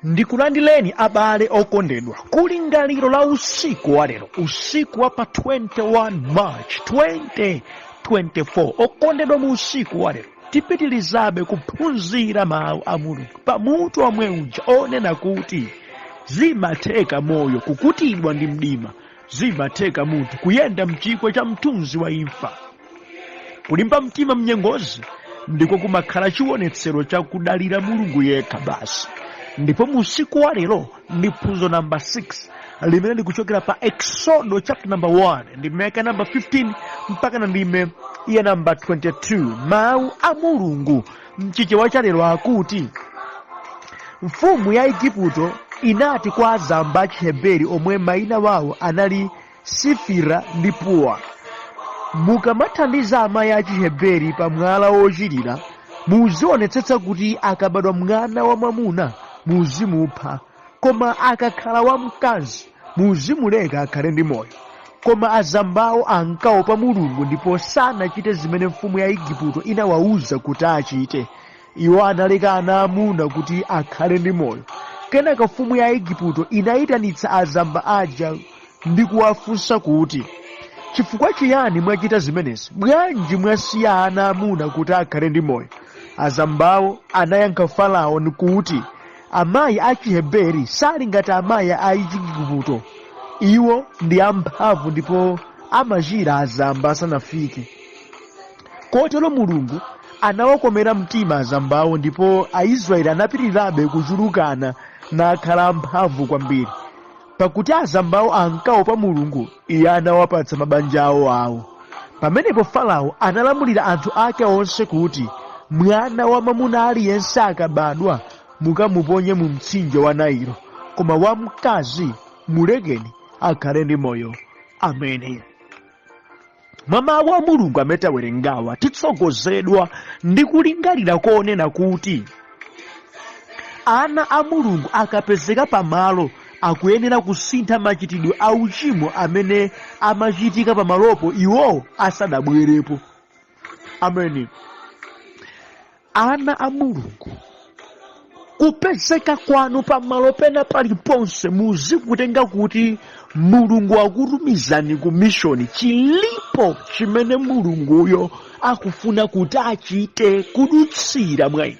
Ndikulandileni abale okondedwa kulingaliro la usiku wa lero, usiku wa pa 21 March 2024. Okondedwa, mu usiku wa lero tipitilizabe kuphunzira mawu a Mulungu pamutu omwe uja onena kuti zimatheka moyo kukutidwa ndi mdima, zimatheka munthu kuyenda mchigwa cha mthunzi wa imfa. Kulimba mtima mnyengozi ndiko kumakhala chiwonetsero cha kudalira Mulungu yekha basi. Ndipo mu usiku wa lero ndi phunziro namba 6 limene likuchokera pa Exodo chapter number 1 ndime yake namba 15 mpaka na ndime ya namba 22. Mawu a Mulungu mchichewa cha lero akuti, mfumu ya Igupto inati kwa azamba a Chiheberi omwe mayina wawo anali Sifira ndi Puwa, mukamathandiza amayi a Chiheberi pa mwala wochirira, muzionetsetsa kuti akabadwa mwana wamwamuna muzimupha, koma akakhala wamkazi muzimuleka akhale ndi moyo. Koma azambawo ankaopa Mulungu ndipo sanachite zimene mfumu ya Igupto inawauza kuti achite. Iwo analeka ana amuna kuti akhale ndi moyo. Kenaka mfumu ya Igupto inayitanitsa azamba aja ndi kuwafunsa kuti, Chifukwa chiyani mwachita zimenezi? Bwanji mwasiya ana amuna kuti akhale ndi moyo? Azambawo anayankha Farao kuti, Amayi a Chiheberi sali ngati amayi a Chigupto. Iwo ndi amphamvu ndipo amachira azamba asanafike. Kotero Mulungu anawakomera mtima azambawo ndipo Aisraeli anapitirirabe kuchulukana nakhala amphamvu kwambiri. Pakuti azambawo ankaopa Mulungu, iye anawapatsa mabanja awo awo. Pamenepo Farao analamulira anthu ake onse kuti, Mwana wamwamuna aliyense akabadwa, mukamuponye mu mtsinje wa Nailo, koma wamkazi mulekeni akhale ndi moyo. Ameni. Mwa mawu a Mulungu amene tawerengawa, titsogozedwa ndi kulingalira konena kuti ana a Mulungu akapezeka pamalo akuyenera kusintha machitidwe a uchimo amene amachitika pamalopo iwowo asadabwerepo. Ameni. Ana a Mulungu, kupezeka kwanu pamalo pena paliponse muzikutenga kuti Mulungu akutumizani ku mishoni. Chilipo chimene Mulunguyo akufuna kuti achite kudutsira mwa inu.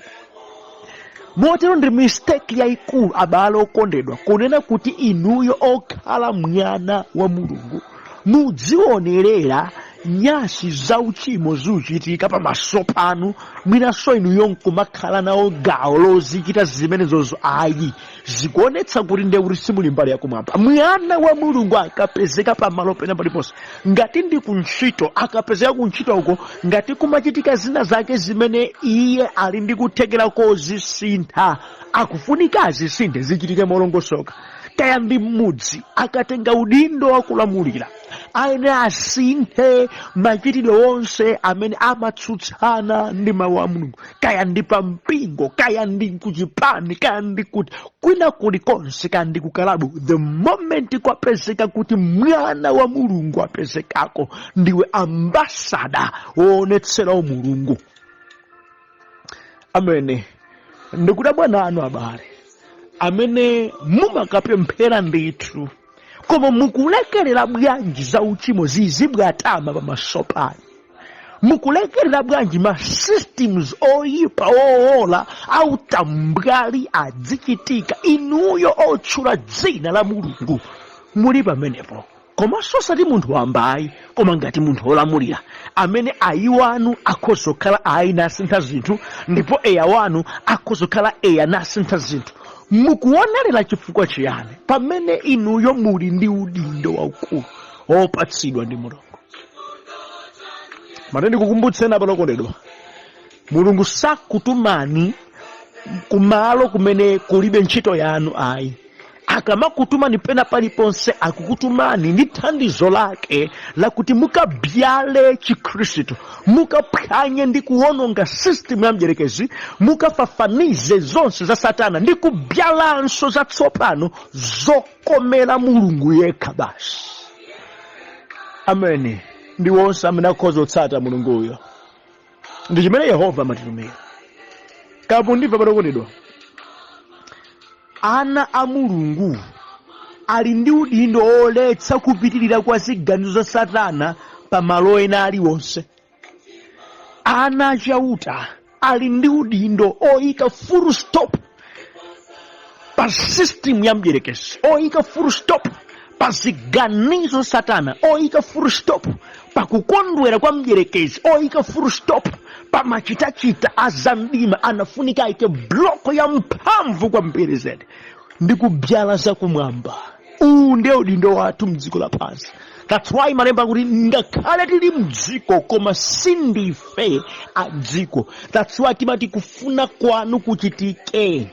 Motero ndi mistake yayikulu, abale okondedwa, kunena kuti inuyo okhala mwana wa Mulungu mudzionerera nyasi za uchimo zikuchitika pamaso panu, mwinanso inuyo nkumakhala nawo gawo lozichita zimenezozo. Ayi, zikuonetsa kuti ndiye kuti simuli mbali yakumwamba. Mwana wa Mulungu akapezeka pamalo pena paliponse, ngati ndi kuntchito, akapezeka kuntchito uko, ngati kumachitika zina zake zimene iye ali ndi kuthekera kozisintha, akufunika azisinthe, zichitike molongosoka. Kaya ndi mmudzi, akatenga udindo wakulamulira, ayenera asinthe machitidwe onse amene amatsutsana ndi mawu a Mulungu. Kaya ndi pa mpingo, kaya ndi kuchipani, kaya ndi kuti kwina kulikonse, kaya ndi kukalabu, the moment kwapezeka kuti mwana wa Mulungu apezekako, ndiwe ambasada woonetsera umulungu. Amene ndikudabwa nanu abale amene mumakapemphera ndithu, koma mukulekerera bwanji za uchimo zizibwatama pamaso panu? Mukulekerera bwanji ma systems oyipa owola autambwali adzichitika inuyo otchula dzina la Mulungu muli pamenepo? Komanso osati munthu wamba ayi, koma ngati munthu wolamulira amene ayi wanu akhoza kukhala ayi nasintha zinthu, ndipo eya wanu akhoza kukhala eya nasintha zinthu. Mukuonerera chifukwa chiyani pamene inuyo muli ndi udindo waukulu wopatsidwa ndi Mulungu? Mane ndikukumbutseni abale okondedwa, Mulungu sakutumani kumalo kumene kulibe ntchito yanu ayi. Akamakutumani pena paliponse, akukutumani ndi thandizo lake lakuti mukabyale Chikhristu, mukaphwanye ndi kuwononga system ya mdyerekezi, mukafafanize zonse za Satana ndi kubyalanso zatsopano zokomera Mulungu yekha basi. Ameni. Ndi wonse amene akhoza kutsata Mulunguyo, ndi chimene Yehova amatitumira. Kapo ndimva, abale okondedwa. Ana a Mulungu ali ndi udindo oletsa kupitirira kwa ziganizo za Satana pa malo ena aliwonse. Ana achauta ali ndi udindo oyika full stop pa system ya mdierekezi, oyika full stop pa ziganizo Satana, oyika full stop pa kukondwera kwa mdierekezi, oyika full stop pa machitachita a zamdima. Anafunika ayike block ya mphamvu kwambiri zedi ndi kubyala zakumwamba. Uwu ndiye udindo wathu mdziko lapansi. That's why malemba akuti ngakhale tili mdziko, koma sindife a dziko. That's why timati kufuna kwanu kuchitike,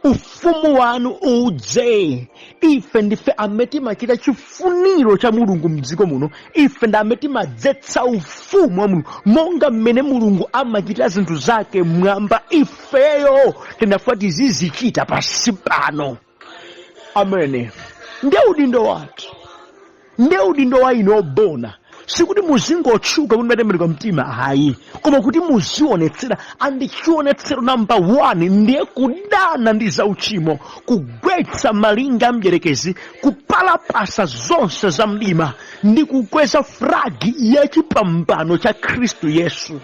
ufumu wanu udze. Ife ndife amene timachita chifuniro cha Mulungu mdziko muno. Ife ndi amene timadzetsa ufumu wa Mulungu monga mmene Mulungu amachita zinthu zake mmwamba. Ifeyo tinafuna tizizichita pansi pano. Amene ndiye udindo wathu, ndiye udindo wa inu obona. Sikuti muzingotchuka kuti mwatembenuka mtima, ayi, koma kuti muzionetsera. And chionetsero namba 1 ndiye kudana ndi zauchimo, kugwetsa malinga a mdierekezi, kupalapasa zonse za mdima ndi kukweza flagi ya chipambano cha Khristu Yesu.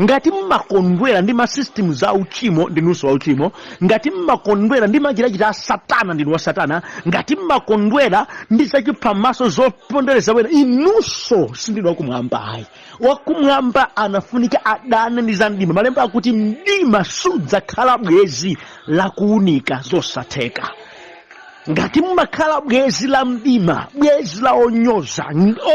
Ngati mmakondwera ndi masystem za uchimo, ndinunso wa uchimo. Ngati mmakondwera ndi machitachita a Satana, ndinu wa Satana. Ngati mmakondwera ndi zachiphamaso zopondereza wena, inunso sindinu wakumwamba, ayi. Wakumwamba anafunika adane ndi za mdima. Malemba akuti mdima sudzakhala bwezi lakuunika, zosatheka. Ngati mmakhala bwezi la mdima, bwezi la onyoza,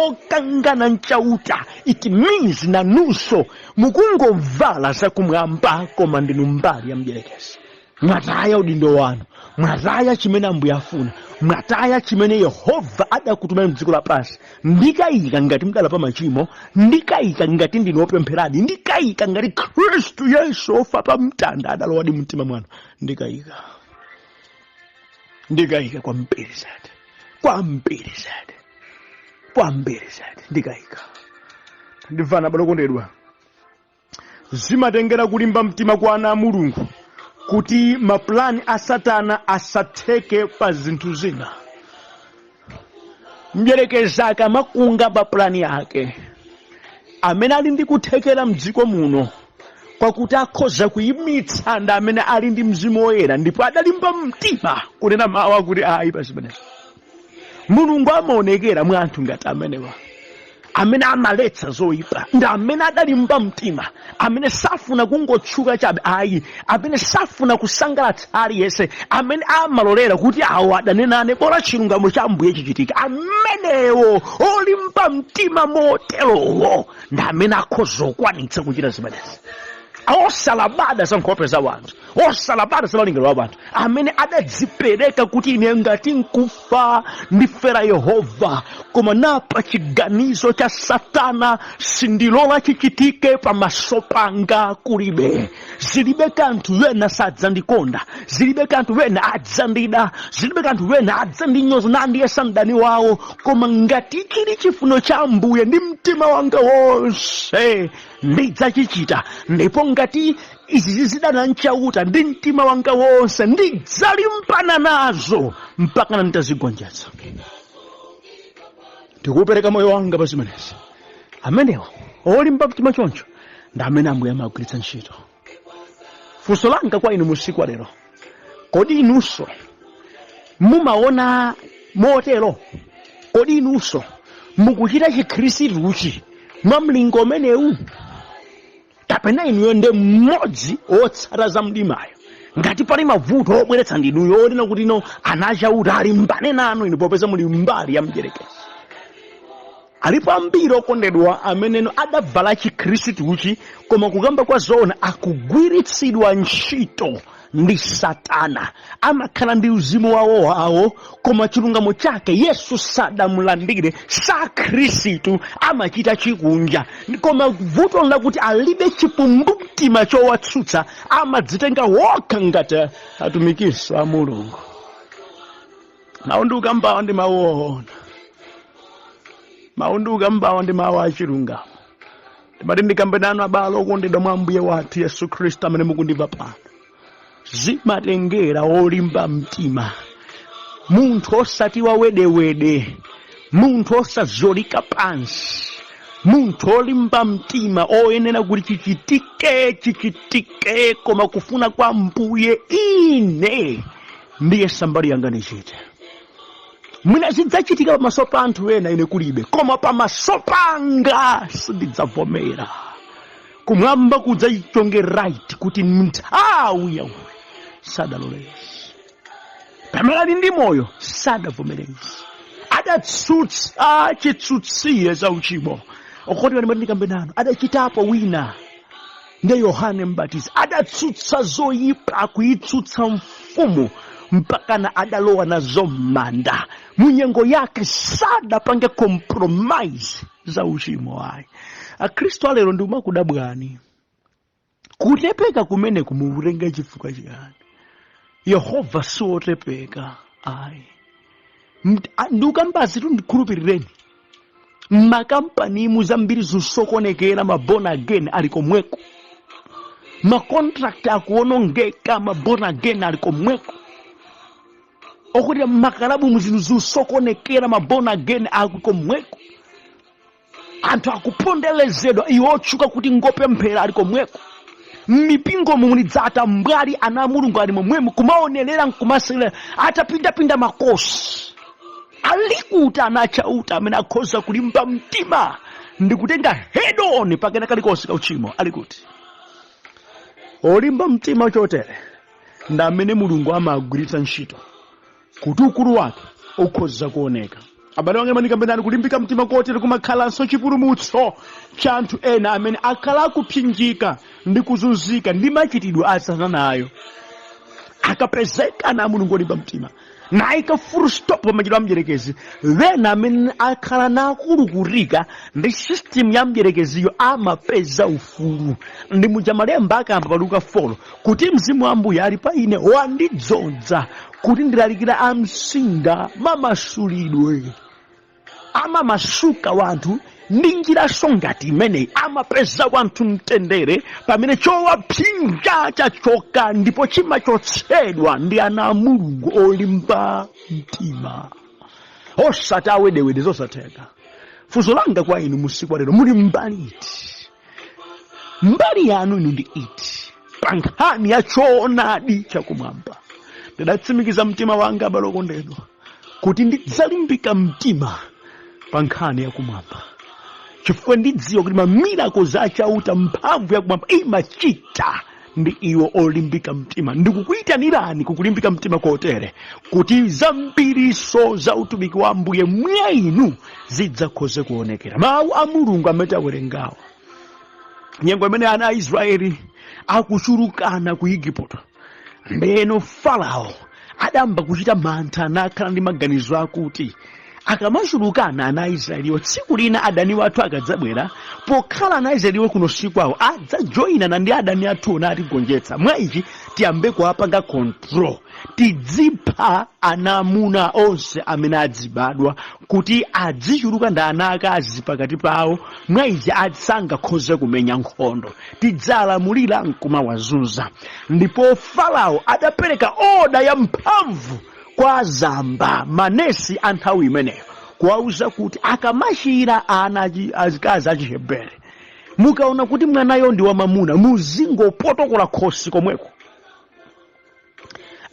okangana mchauta, it means nanunso mukungovala zakumwamba, koma ndinu mbali ya mdierekezi. Mwataya udindo wanu, mwataya chimene Ambuye afuna, mwataya chimene Yehova adakutumani mdziko lapansi. Ndikayika ngati mdalapa machimo, ndikayika ngati ndinu opempheradi, ndikayika ngati Khristu Yesu ofa pa mtanda adalowadi mumtima mwanu. Ndikayika, ndikayika kwambiri zedi, kwambiri zedi, kwambiri zedi, ndikayika. Ndimvana, abale okondedwa, zimatengera kulimba mtima kwa ana a Mulungu kuti mapulani a Satana asatheke pa zinthu zina. Mdierekezi akamakunga mapulani ake, amene ali ndi kuthekera mdziko muno kwakuti akhoza kuyimitsa ndi amene ali ndi Mzimu Woyera ndipo adalimba mtima kunena mawu akuti ayi pa zimenezo. Mulungu amaonekera mwa anthu ngati amenewa, amene amaletsa zoyipa, ndi amene adalimba mtima, amene safuna kungotchuka chabe, ayi, amene safuna kusangalatsa aliyense, amene amalolera kuti awo adanenane, bola chilungamo cha Ambuye chichitika. Amenewo olimba mtima moterowo ndi amene akhoza kukwanitsa kuchita zimenezi, osalabada za nkhope za wanthu, osalabada za malingaliro a wanthu, amene adadzipereka kuti ine ngati nkufa ndifera Yehova, koma napa chiganizo cha Satana sindilola chichitike pamaso panga. Kulibe, zilibe kanthu wena sadzandikonda, zilibe kanthu wena adzandida, zilibe kanthu wena adzandinyoza nandiyesa mdani wawo, koma ngati chili chifuno cha Ambuye, ndi mtima wanga wonse ndidzachichita, ndipo ngati izi zizidana nchauta, ndi mtima wanga wonse ndidzalimbana nazo mpaka nditazigonjetsa. Ndikupereka moyo wanga pa zimenezi. Amenewo olimba mtima choncho ndi amene Ambuye amagwiritsa ntchito. Funso langa kwa inu usiku wa lero, kodi inunso mumaona motero? Kodi inunso mukuchita chikhristuchi mwa mlingo umenewu, kapena inuyo ndi mmodzi wotsata za mdimayo? Ngati pali mavuto obweretsa ndinuyo, onena kuti ino anachauta alimbane nanu inu popeza muli mbali ya mdierekezi. Alipo ambiri okondedwa ameneno adavala chikhristuchi, koma kukamba kwa zoona akugwiritsidwa ntchito ndi Satana. Amakhala ndi uzimu wawowawo, koma chilungamo chake Yesu sadamulandire, sa Khristu, amachita chikunja. Koma vuto lakuti alibe chikumbumtima chowatsutsa, amadzitenga wokha ngati atumikinso a Mulungu. Mawu ndikukambawa ndi mawu oona, mawu ndikukambawa ndi mawu achilungamo. Ndimati ndikambe nanu abale okondedwa mwa Ambuye wathu Yesu Khristu amene mukundimva pano. Zimatengera olimba mtima, munthu osati wawedewede, munthu osazolika pansi, munthu olimba mtima oyenera kuti chichitike chichitike, koma kufuna kwa Mbuye ine ndiye sambali yanga nichite. Mwina zidzachitika pamaso pa anthu ena, ine kulibe, koma pamaso panga sindidzavomera. Kumwamba kudzaichonge right kuti nthawi ya uyu sadaloleze, pamene ali ndi moyo sadavomereze, adatsutsa chitsutsire za uchimo. Okondedwa, ndimati ndikambe nanu, adachitapo wina ndiye Yohane Mbatizi, adatsutsa zoyipa, kuitsutsa mfumu mpakana adalowa nazo m'manda. Munyengo yake sadapange compromise za uchimo ayi. Akhristu alero ndikumakudabwani, kutepeka kumene kumukutenga chifukwa chiyani? Yehova siwotepeka ayi. Ndikukambazi tu, ndikhulupirireni, mmakampanimu zambiri zisokonekera, ma born again ali komweko. Ma contract akuonongeka, ma born again ali komweko. Okuti mmakalabu zinthu zisokonekera, ma born again ali komweko. Anthu akuponderezedwa, iwo otchuka kuti ngopemphera ali komweko. Mmipingo mulidzata mbwali, ana a Mulungu ali momwemo kumaonerera nkumaselera atapindapinda makosi. Alikuti ana achauta amene akhoza kulimba mtima ndi kutenga head on pakena kalikonse kauchimo? Alikuti olimba mtima chotere? Ndi amene Mulungu amagwiritsa ntchito kuti ukulu wake ukhoza kuoneka. Abale wanga, manikambenani, kulimbika mtima kotere kumakhalanso chipulumutso cha anthu ena amene akhala akupsinjika ndi kuzunzika ndi machitidwe a Satanayo. Akapezeka ana a Mulungu olimba mtima nayika full stop pa machitidwe a mdierekezi, ena amene akhala nakulukutika ndi system ya mdierekeziyo amapeza ufulu. Ndi muja malemba akamba pa Luka 4 kuti mzimu wa Ambuye ali pa ine, wandidzodza kuti ndilalikira amsinga mamasulidwe. Amamasuka wanthu ndi njiraso ngati imeneyi, amapeza wanthu mtendere pamene chowapsinja chachoka, ndipo chimachotsedwa ndi ana a Mulungu olimba mtima, osati awedewede, zosatheka. Funso langa kwa inu musiku wa lero, muli mbali iti? Mbali yanu inu ndi iti pa nkhani ya choonadi chakumwamba? Ndidatsimikiza mtima wanga, abale okondedwa, kuti ndidzalimbika mtima pa nkhani yakumwamba, chifukwa ndidziwa kuti ma miracles achauta, mphamvu yakumwamba imachita ndi iwo olimbika mtima. Ndikukuyitanirani kukulimbika mtima kotere kuti zambiriso za utumiki wa Ambuye mwa inu zidzakhoze kuonekera. Mawu a Mulungu amene tawerengawa, nyengo imene ana a Israeli akuchulukana ku Igupto, ndeno Farao adamba kuchita mantha nakhala ndi maganizo akuti akamachulukana ana a Israeliwo, tsiku lina adani wathu akadzabwera, pokhala ana a Israeliwo kuno siku awo adzajoyinana ndi adani athuwo natigonjetsa. Mwa ichi tiyambe kuwapanga control, tidzipha ana amuna onse amene adzibadwa kuti adzichuluka ndi ana akazi pakati pawo. Mwa ichi sangakhoze kumenya nkhondo, tidzalamulira nkumawazunza. Ndipo Farao adapereka oda ya mphamvu kwa azamba, manesi a nthawi imeneyo, kuwauza kuti akamachira ana azikazi achihebere, mukaona kuti mwanayo ndi wamamuna, muzingopotokola khosi komweko,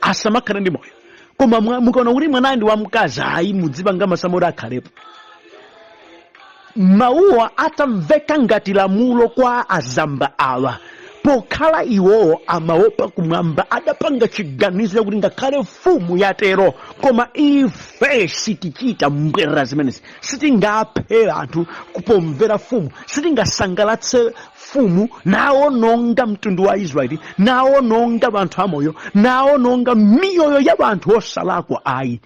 asamakhale ndi moyo. Koma mukaona kuti mwanayo ndi wamkazi, ayi, mudzipanga masamoti akhalepo. Mawuwa atamveka ngati lamulo kwa azamba awa, pokhala iwowo amaopa kumwamba, adapanga chiganizo chakuti ngakhale mfumu yatero, koma ife sitichita mbwerera zimenezi, sitingaphe anthu kupomvera mfumu, sitingasangalatse mfumu nawononga mtundu wa Israeli, nawononga anthu amoyo, nawononga miyoyo ya anthu osalakwa ayi.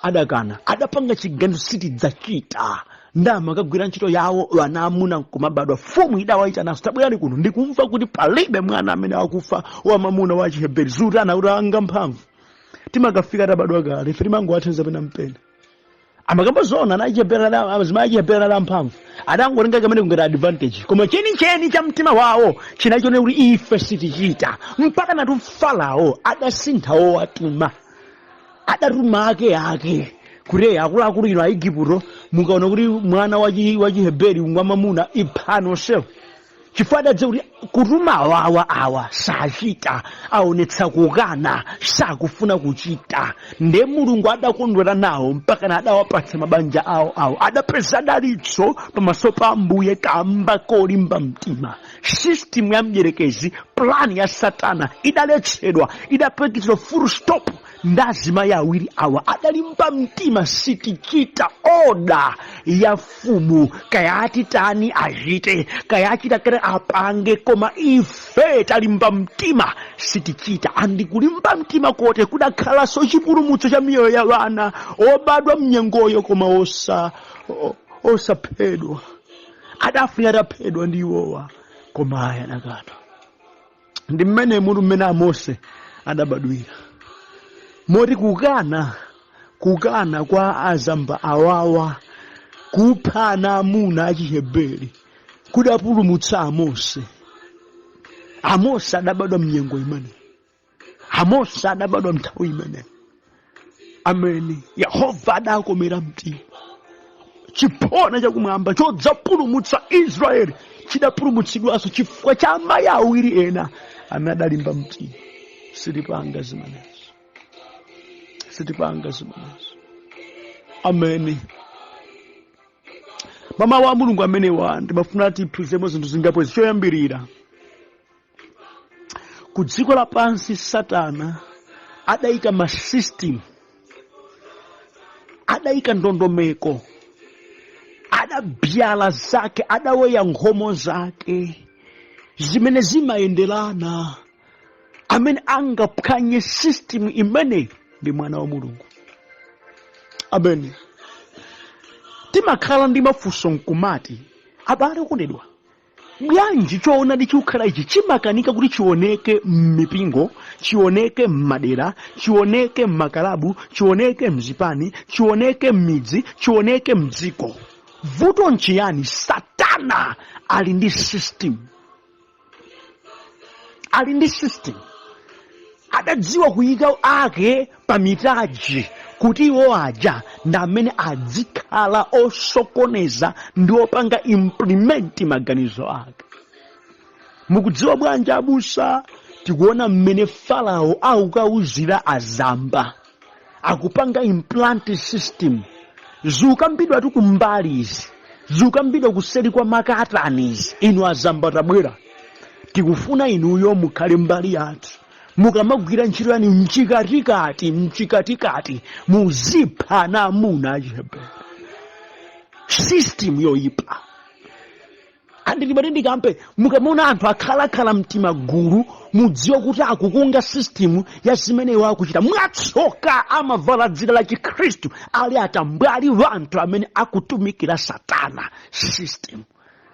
Adakana, adapanga chiganizo, sitidzachita. Ndamakagwira ntchito yawo, wana amuna nkumabadwa. Mfumu idawayitananso, tabwerani kuno, ndikumva kuti palibe mwana amene akufa wamamuna wa Chiheberi. Zutana kuti anga mphamvu, timakafika tabadwa kale, ife timangowathandiza pena mpena. Amakamba zona, anachihebera, azimayi achihebera anali amphamvu. Adangotenga kamene ngati advantage, koma chenicheni cha mtima wawo chinachone kuti ife sitichita. Mpaka natu Farao adasintha owatuma, adatuma ake ake kuti, "Akuluakulu inu Aigupto, mukaona kuti mwana wa Chiheberi wamamuna, iphani onsewo," chifukwa adadziwa kuti kutuma awawa, awa sachita, aonetsa kukana, sakufuna kuchita. Nde Mulungu adakondwera nawo mpaka adawapatsa mabanja awo awo, adapeza dalitso pamaso pa Ambuye kamba kolimba mtima. System ya mdierekezi, plan ya Satana idaletsedwa, idapangitsidwa full stop ndi azimayi awiri awa adalimba mtima: sitichita order ya mfumu, kaya atitani achite, kaya achita kale apange, koma ife talimba mtima, sitichita. And kulimba mtima kote kudakhalanso chipulumutso cha miyoyo ya vana obadwa mnyengoyo, koma osaphedwa. Adafuna ataphedwa ndi iwowa, koma aya adakana. Ndi mmene mutu mmene Amose adabadwira, moti kukana kwa azamba awawa kupha ana amuna achiheberi kudapulumutsa Amose. Amose adabadwa mnyengo imene, Amose adabadwa mnthawi imene amene Yehova adakomera mtima. Chiphona chakumwamba chodzapulumutsa Israeli chidapulumutsidwanso chifukwa cha amayi awiri ena amene adalimba mtima: sitipanga zimenezo, sitipanga zimenezo. Ameni. Mamawu a Mulungu amenewa ndimafuna tiphunziremo zinthu zingapo. Choyambirira, ku dziko lapansi Satana adayika ma system, adayika ndondomeko, adabyala zake, adaweya nkhomo zake zimene zimayenderana. Amene angaphwanye system imeneyi ndi mwana wa Mulungu. Amene timakhala ndi mafunso nkumati, abale okondedwa, bwanji choonadi chikukhala ichi chimakanika kuti chioneke m'mipingo, chioneke m'madera, chioneke m'makalabu, chioneke mzipani, chioneke m'midzi, chioneke mdziko? Vuto nchiyani? Satana ali ndi system, ali ndi system. Adadziwa kuyika ake pa mitaji kuti iwo aja ndi amene adzikhala osokoneza ndi opanga implement maganizo ake. Mukudziwa bwanji, abusa? Tikuona mmene Farao akukauzira azamba, akupanga implant system. Zikukambidwa tu kumbali izi, zikukambidwa kuseri kwa makatani izi: inu azamba, tabwera, tikufuna inuyo mukhale mbali yathu. Mukamagwira ntchito yanu mchikatikati, mchikatikati muzipha ana amuna achiheberi. System yoyipa. Andilibati ndikampe, mukamaona anthu akhalakhala mtima gulu, mudziwe kuti akukunga system ya zimene iwo akuchita. Mwatsoka amavala dzina la Chikhristu, ali atambwali, wanthu amene akutumikira Satana. System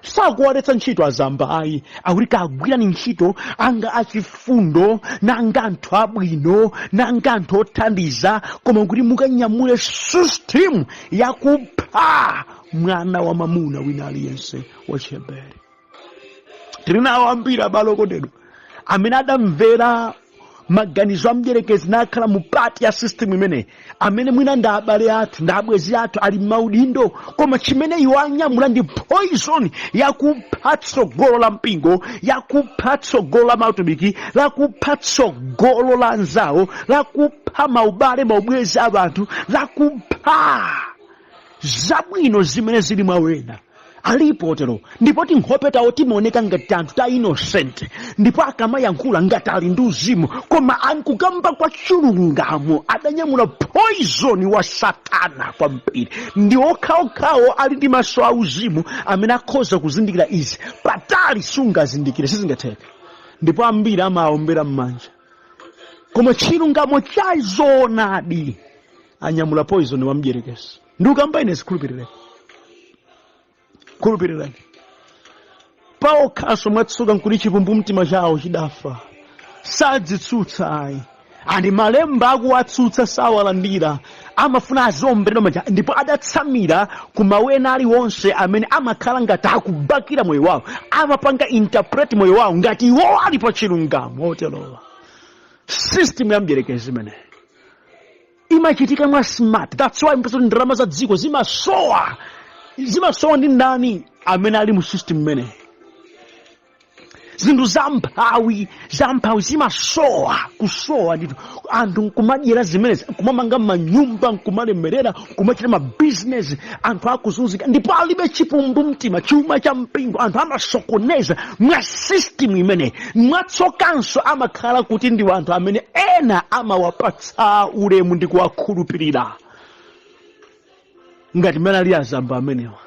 sakuwaletsa ntchito azamba ayi, akuti kagwirani ntchito anga achifundo, nanga anthu abwino, nanga anthu othandiza, koma kuti mukanyamule system yakupha mwana wa mamuna wina aliyense wa Chiheberi. Tili nawo ambiri, abale okondedwa, amene adamvera maganizo a mdierekezi nakhala mu part ya system imeneyi, amene mwina ndi abale athu, ndi abwenzi athu, ali m'maudindo, koma chimene iwo anyamula ndi poison yakupha tsogolo la mpingo, yakupha tsogolo la mautumiki, lakupha tsogolo la anzawo, lakupha maubale, maubwezi a anthu, lakupha zabwino zimene zili mwa wena. Alipo otero, ndipo tinkhope tawo timaoneka ngati anthu ta innocent, ndipo akamayankhula ngati ali ndi uzimu, koma ankukamba kwa chilungamo adanyamula poison wa Satana kwambiri. Ndi okhaokhawo ali ndi maso auzimu amene akhoza kuzindikira izi. Patali sungazindikire, sizingatheke. Ndipo ambiri amaombera m'manja, koma chilungamo cha zoonadi anyamula poison wa mdierekezi. Ndi ukamba ine, zikhulupirireni, khulupirirani. Paokhaso mwatsoka nkuti chikumbumtima chawo chidafa, sadzitsutsa ayi. Andi malemba akuwatsutsa sawalandira, amafuna aziomberedwa manja, ndipo adatsamira ku mawu ena aliwonse amene amakhala ngati akubakira moyo wawo, amapanga interpret moyo wawo ngati iwo ali pa chilungamo. Oterowa, system ya mdierekezi imeneyi imachitika mwa smart. That's why mpeza kuti ndalama za dziko zimasowa. Zimasowa ndi ndani? Amene ali mu system imeneyi. Zinthu zamphawi, zamphawi zimasowa, kusowa ndithu. Anthu nkumadyera zimenezi, nkumamanga manyumba, nkumalemerera, nkumachita mabizinesi, anthu akuzunzika ndipo alibe chipumbu mtima. Chuma cha mpingo anthu amasokoneza mwa system imeneyi. Mwatsokanso amakhala kuti ndi anthu amene ena amawapatsa ulemu ndi kuwakhulupirira, ngati mmene ali azamba amenewa.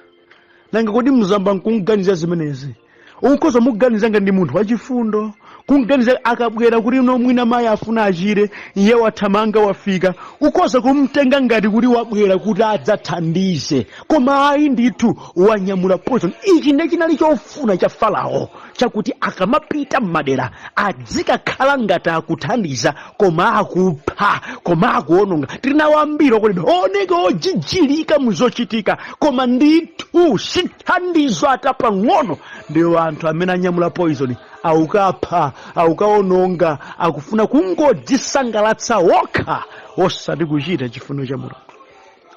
Nanga kodi mzamba nkunganiza zimenezi, ukhoza muganiza ngati ndi munthu wachifundo, kunganiza akabwera kuti no, mwina mayi afuna achire, iye wathamanga wafika, ukhoza kumtenga ngati kuti wabwera kuti adzathandize, koma ayi ndithu, wanyamula poison. Ichi ndiye chinali chofuna cha Farao, chakuti akamapita m'madera adzikakhala ngati akuthandiza, koma akupha, koma akuononga. Tili nawo ambiri, okondedwa, oneka ojijilika muzochitika, koma ndithu si thandizo atapang'ono. Ndiwo anthu amene anyamula poison, akukapha, akukaononga, akufuna kungodzisangalatsa wokha, osati kuchita chifuniro cha Mulungu.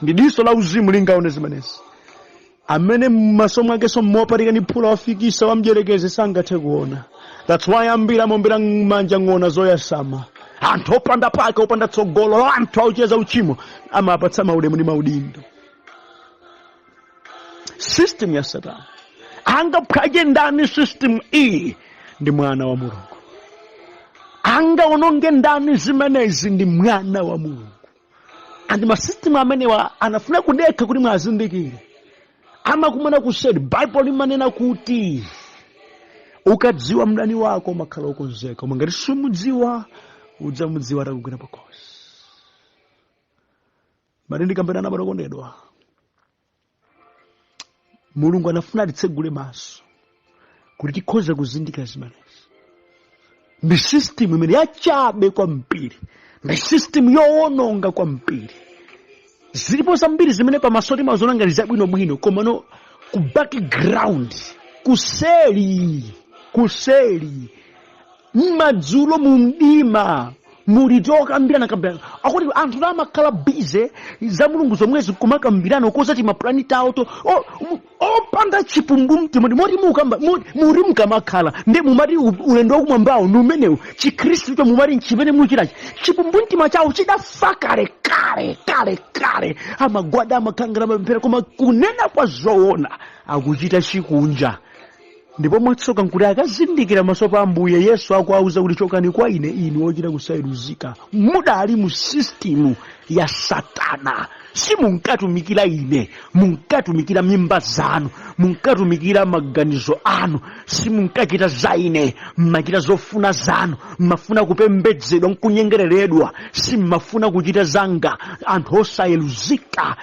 Ndi diso la uzimu lingaone zimenezi. Amene m'maso mwakenso mopatika ndi phula wafikisa wamdyerekezi sangathe kuona. That's why ambiri amombera m'manja ng'ona zoyasama, anthu opanda pake, opanda tsogolo, anthu aucheza uchimo, amapatsa maulemu ndi maudindo. System ya Satana angaphwanye ndani system iyi? Ndi mwana wa Mulungu. Angaononge ndani zimenezi? Ndi mwana wa Mulungu. Andi masystem amenewa anafuna kudekha kuti mwazindikire, amakumana kuseri. Baibulo limanena kuti ukadziwa mdani wako umakhala wokonzeka, koma ngati sumudziwa, udzamudziwa atakugwira pakhosi. Mati ndikambirana, okondedwa, Mulungu anafuna atitsegule maso kuti tikhoze kuzindikira zimenezi. Ndi system imene yachabe kwambiri, ndi system yowononga kwambiri. Zilipo zambiri zimene pamaso timaziona ngati zabwinobwino, komano ku background, kuseli, kuseli, m'madzulo, mu mdima, muli tokambirana kambirana. Akuti anthu amakhala busy za Mulungu zomwezi kumakambirana ukoza mapulani tawo to opanda chipumbu mtima. Moti mukamba muri mukamakhala ndi mumati ulendo wakumwambawo ndi umenewu, Chikhristu cho mumati nchimene muchitachi, chipumbu mtima chawo chidafa kale kale kale kale. Amagwada, amakhangana, amapemphera, koma kunena kwa zoona akuchita chikunja. Ndipo mwatsoka nkuti akazindikira maso pa Ambuye Yesu akuauza kuti, "Chokani kwa ine, inu ochita kusayeruzika. Mudali mu system ya Satana. Simunkatumikira ine, munkatumikira mimba zanu, munkatumikira maganizo anu. Simunkachita za ine, mmachita zofuna zanu. Mmafuna kupembedzedwa nkunyengereredwa, simmafuna kuchita zanga. Anthu osayeruzika."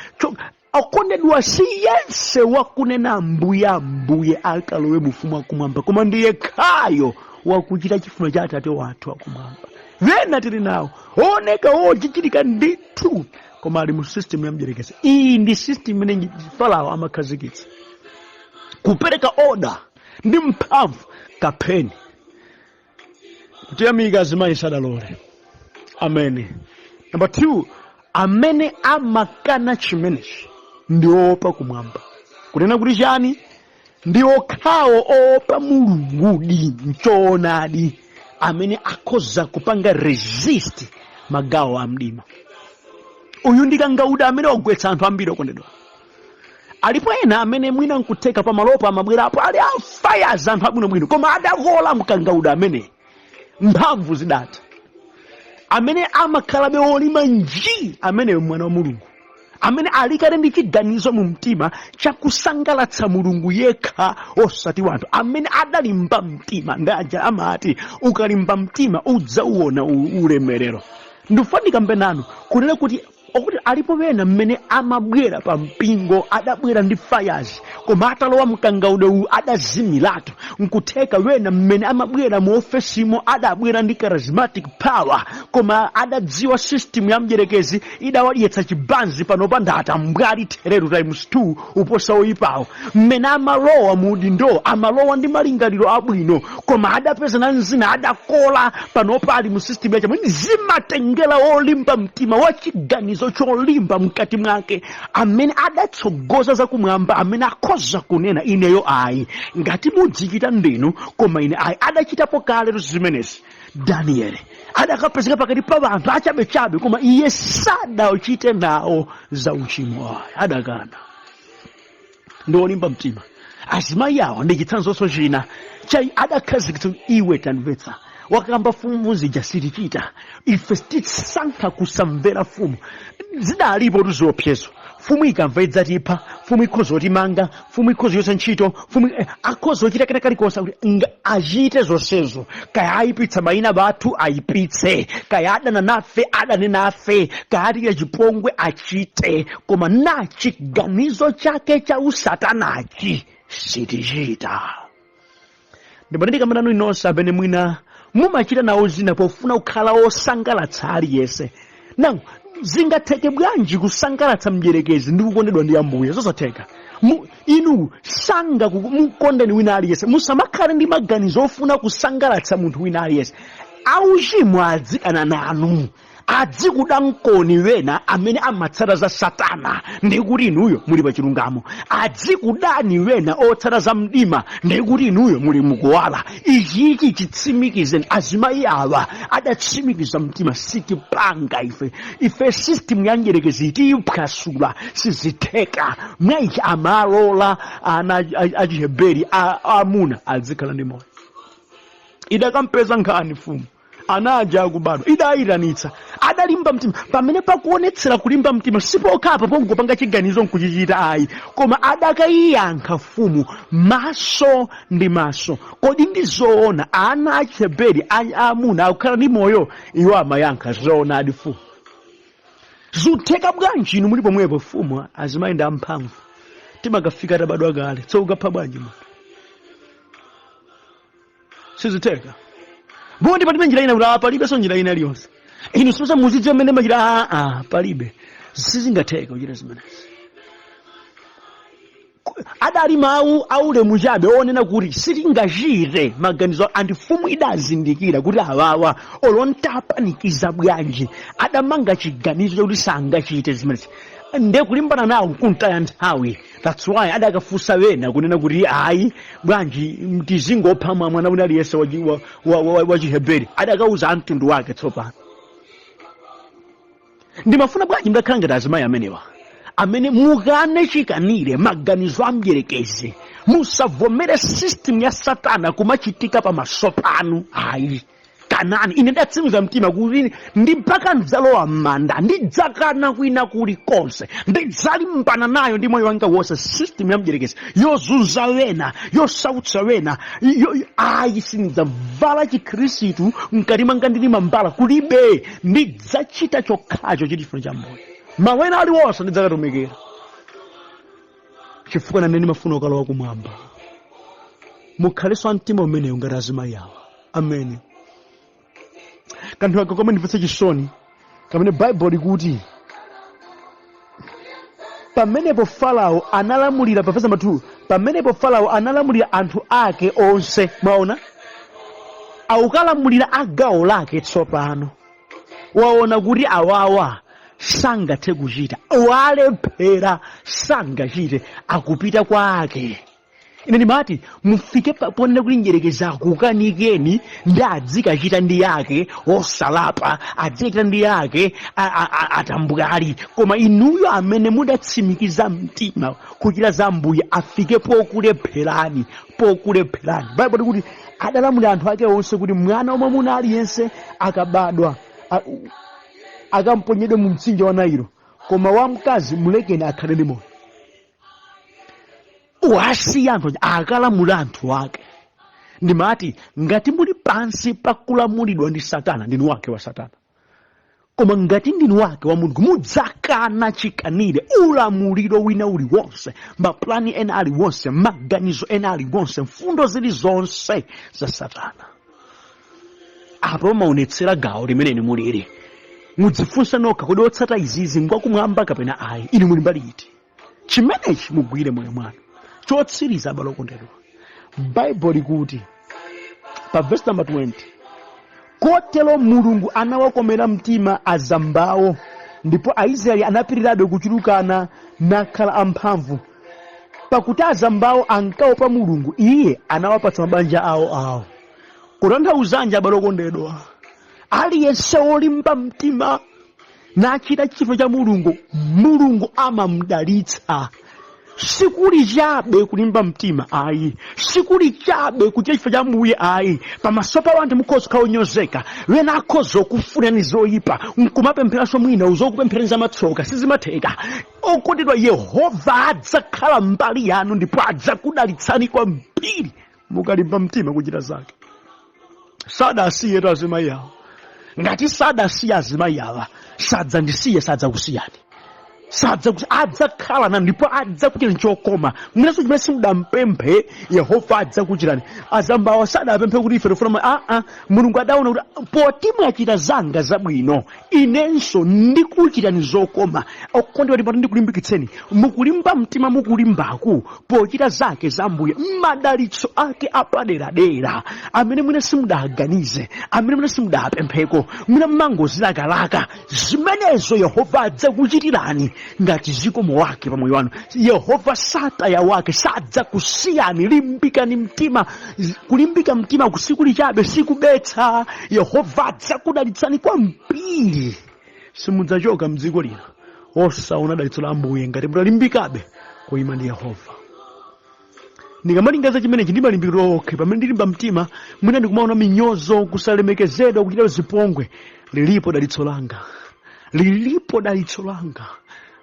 Okondedwa, si yense wakunena, 'Ambuye, Ambuye,' akalowe mu ufumu wakumwamba, koma ndi yekhayo wakuchita chifuniro cha Atate wathu wakumwamba. Ena tili nawo oneka ochichitika ndithu, koma ali mu system ya mdierekezi. Iyi ndi system imene Farao amakhazikitsa, kupereka order ndi mphamvu, kapheni. Kutiyamika azimayi sadalole. Amene number 2 amene amakana chimenechi ndi oopa kumwamba. Kunena kuti chani? Ndi okhawo oopa Mulungudi nchoonadi amene akhoza kupanga resist magawo a mdima. Uyu ndi kangauda amene wagwetsa anthu ambiri. Okondedwa, alipo ena amene mwina nkutheka pamalopo amabwerapo ali afires, anthu abwinobwino, koma adakola mkangauda amene mphamvu zidatha. Amene amakhalabe olima nji, ameneyo mwana wa Mulungu amene alikale ndi chiganizo mu mtima chakusangalatsa Mulungu yekha, osati wanthu, amene adalimba mtima. Ndaja amati ukalimba mtima udzauona ulemerero. Ndifuna ndikambe nanu kunena kuti Okuti alipo pena mmene amabwera pa mpingo adabwera ndi fires, koma atalowa mkangaude uyu adazimiratu. Nkutheka wena mmene amabwera mu ofesimo adabwera ndi charismatic power, koma adadziwa system ya mdyerekezi idawadyetsa chibanzi. Panopa ndatambwali theretu times 2 uposa oyipawo. Mmene amalowa mu udindo amalowa ndi malingaliro abwino, koma adapeza na mzina adakola. Panopa ali mu system yachamwe. Zimatengera olimba mtima, wachiganizo cholimba mkati mwake, amene adatsogoza zakumwamba, amene akhoza kunena, "Ineyo ayi, ngati mudzichita ndinu, koma ine ayi." Adachitapo kale zimenezi. Danieli adakapezeka pakati pa anthu achabechabe, koma iye sadachite nawo za uchimo ayi, adakana. Ndi olimba mtima azimayi awa. Ndi chitsanzonso china chai adakhazikitsa. Iwe tamvetsa, wakamba fumu zija sitichita ife, tisankha kusamvera fumu. Zidalipo tuziopsezo: fumu ikamva idzatipha, fumu ikhoza kutimanga, fumu ikhoza kuchotsa ntchito, fumu akhoza kuchita kena kalikonse. Kuti achite zonsezo, kaya ayipitsa mayina bathu ayipitse, kaya adana nafe adane nafe, kaya atichita chipongwe achite, koma na chiganizo chake cha usatanachi sitichita. Ndipo ndikamananu inonse amene mwina mumachita nawo zina pofuna kukhala osangalatsa aliyense, now zingatheke bwanji kusangalatsa mdyerekezi ndi kukondedwa ndi Ambuye? Zosatheka. Inu sanga mukondeni wina aliyense. Musamakhale ndi maganizo ofuna kusangalatsa munthu wina aliyense. Auchimo adzidana nanu, adzikuda mkoni wena amene amatsata za Satana, ndi kuti inuyo muli pa chilungamo. Adzikudani wena otsata za mdima, ndi kuti inuyo muli mukuwala. Ichichi chitsimikizeni. Azimayi awa adatsimikiza mtima, sitipanga ife, ife system ya mdyerekezi tiyiphwasula, sizitheka. Mwayichi amalola ana Achiheberi amuna adzikhala ndi moyo. Idakampeza nkhani mfumu ana aja akubadwa, idayitanitsa. Adalimba mtima. Pamene pakuonetsera kulimba mtima sipokhapa pongopanga chiganizo nkuchichita ayi, koma adakayiyankha mfumu maso ndi maso: "Kodi ndi zoona ana Achiheberi amuna akukhala ndi moyo?" Iwo amayankha, "Zoonadi mfumu." "Zutheka bwanji inu muli pomwepo?" "Mfumu, azimayi ndi amphamvu, timakafika atabadwa kale. Tso ukapha bwanji munthu? Sizitheka." "Bondi palibe njira ina?" Kuti palibenso njira ina iliyonse. Inu simusa muzidziwa mmene machita. Aa, palibe, sizingatheka kuchita zimenezi. Adali mawu aulemu chabe onena kuti sitingachite maganizo. Andi mfumu idazindikira kuti awawa olontapanikiza bwanji adamanga chiganizo chakuti sangachite zimenezi, nde kulimbana nawo nkuntaya nthawi. That's why adakafunsa wena kunena kuti, "Ayi, bwanji tizingopha mwana wina aliyense wa Chiheberi?" Adakauza amtundu wake. Tsopano ndimafuna bwanji mudakhala ngati azimayi amenewa, amene mukane chikanire maganizo a mdyerekezi. Musavomere system ya Satana kumachitika pamaso panu ayi, kanani. Ine ndatsimikiza mtima kuti ndi mpaka ndidzalowa m'manda ndidzakana kwina kulikonse, ndidzalimbana nayo ndi moyo wanga wonse system ya mdyerekezi yozunza wena, yosautsa wena. Ayi, sindidzavala chikhristu mkati mwanga ndili mambala, kulibe. Ndidzachita chokhacho chili chifuniro cha Mbuye. Malo ena aliwonse ndidzakatumikira, chifukwa nane ndimafuna kukalowa kumwamba. Mukhalenso amtima umenewu ngati azimayi awa. Amene kanthu aka komwe ndimvetsa chisoni, kamene Baibulo likuti pamenepo Farao analamulira, pa verse number 2, pamenepo Farao analamulira anthu ake onse. Mwaona, akukalamulira a gawo lake. Tsopano waona kuti awawa sangathe kuchita, walephera, sangachite, akupita kwa ake. Ine ndimati mufike ponena kuti mdyerekezi akukanikeni ndi adzikachita ndi yake osalapa, adzikachita ndi yake atambwali, koma inuyo amene mudatsimikiza mtima kuchita za Mbuye afike pokulepherani, pokulepherani. Baibulo likuti adalamulira anthu ake onse kuti mwana wamwamuna aliyense akabadwa akamponyedwe mu mtsinje wa Nailo, koma wamkazi mulekeni akhale ndi moyo. Wasiya anthu aja, akalamula anthu ake. Ndimati ngati muli pansi pakulamulidwa ndi Satana, ndinu wake wa Satana. Koma ngati ndinu wake wa Mulungu, mudzakana chikanire ulamuliro wina uliwonse, maplani ena aliwonse, maganizo ena aliwonse, mfundo zilizonse za Satana. Apo pamaonetsera gawo limene inu mulili. Mudzifunse nokha, kodi otsata izizi ngwakumwamba kapena ayi? Inu muli mbali iti? Chimenechi mugwire moyo mwanu. Chotsiriza, abale okondedwa, Baibulo likuti pa verse number 20, "Kotero Mulungu anawakomera mtima azambawo, ndipo Aisraeli anapitirabe kuchulukana nakhala amphamvu. Pakuti azambawo ankaopa Mulungu, iye anawapatsa mabanja awo awo." Kutanthauzanji, abale okondedwa? Aliyense wolimba mtima nachita chifuniro cha Mulungu, Mulungu amamdalitsa. Sikuli chabe kulimba mtima ayi, sikuli chabe kuchita chifuniro cha Mbuye ayi. Pamaso pa anthu mukhoza kukhala onyozeka, wena akhoza kufunani zoyipa, nkumapempheranso mwina zokupempherani zamatsoka, sizimatheka. Okondedwa, Yehova adzakhala mbali yanu ndipo adzakudalitsani kwambiri mukalimba mtima kuchita zake. Sadasiyetu azimayi awo. Ngati sadasiya azimayi awa, sadzandisiya, sadzakusiyani, adzakhala nanu ndipo adzakuchitani chokoma, mwinanso chimene simudampemphe Yehova adzakuchitani. Azambawa sadapemphe kuti ife tifuna aa. Mulungu adaona kuti poti mwachita zanga zabwino, inenso ndikuchitani zokoma. Okondedwa, ndipati ndikulimbikitseni, mukulimba mtima mukulimbaku pochita zake za Ambuye, madalitso ake apaderadera amene mwina simudaganize, amene mwina simudapempheko, mwina mmangozilakalaka zimenezo, Yehova adzakuchitirani ngati zikomo wake pamoyo wanu. Yehova sataya wake, sadzakusiyani. Limbikani mtima. Kulimbika mtima kusikuli chabe, sikubetsa. Yehova adzakudalitsani kwambiri. Simudzachoka mdziko lino osaona dalitso la Ambuye ngati mutalimbikabe kuyima ndi Yehova. Ndikamalingaza chimenechi, ndimalimbikira okhe pamene ndilimba mtima, mwina ndikumaona minyozo, kusalemekezedwa, kuchita zipongwe, lilipo dalitso langa, lilipo dalitso langa,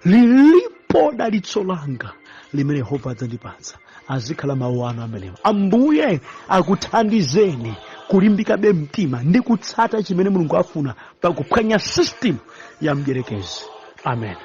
lilipo dalitso langa limene Yehova adzandipatsa. Azikhala mawu anu amenewa. Ambuye akuthandizeni kulimbikabe mtima ndi kutsata chimene Mulungu afuna pakuphwanya system ya mdierekezi. Amen.